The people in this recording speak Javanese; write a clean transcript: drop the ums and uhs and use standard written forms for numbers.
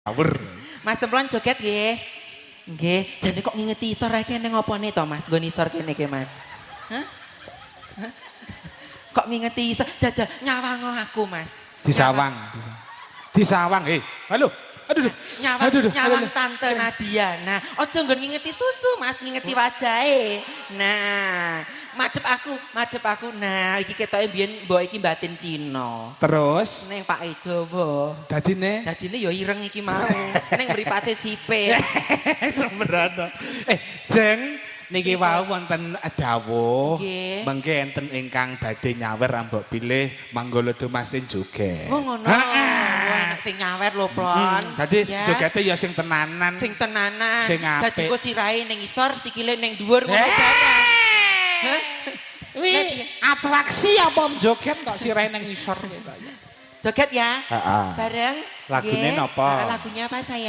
Ngawur. Mas Semplon joget nggih. Nggih, jane kok ngingeti isor ae kene ngopone to, Mas? Nggon isor kene iki, Mas. Hah? Hah? Kok ngingeti isor jajal nyawang aku, Mas. Disawang. Disawang, eh. Halo. Aduh, aduh. Nyawang, Aduh, aduh, nyawang aduh. Tante Nadia. Nah, ojo nggon ngingeti susu, Mas, ngingeti wajahe. Nah, madhep aku, madhep aku. Nah, iki ketoke biyen mbok iki batin Cina. Terus Neng Pak Jawa. Dadine Dadine ya ireng iki mau. Neng mripate sipit. Sembrono. Eh, Jeng, niki wau wonten dawuh. Nggih. Mengke enten ingkang badhe nyawer, ambok pilih Manggala Dumas sing joget. Oh, ngono. Heeh. Wah, enak sing nyawer lho, Plon. Dadi Ya. jogete ya sing tenanan. Sing tenanan. Sing apik. Dadi kok sirahe ning isor, sikile ning dhuwur ngono Eh. barang. Hah? Wi, Lah, piye? Atraksi apa joget kok sirahe ning isor kok ya? Joget ya. Heeh. Bareng. Lagune Nggih. napa? Ah, lagunya apa, sayang?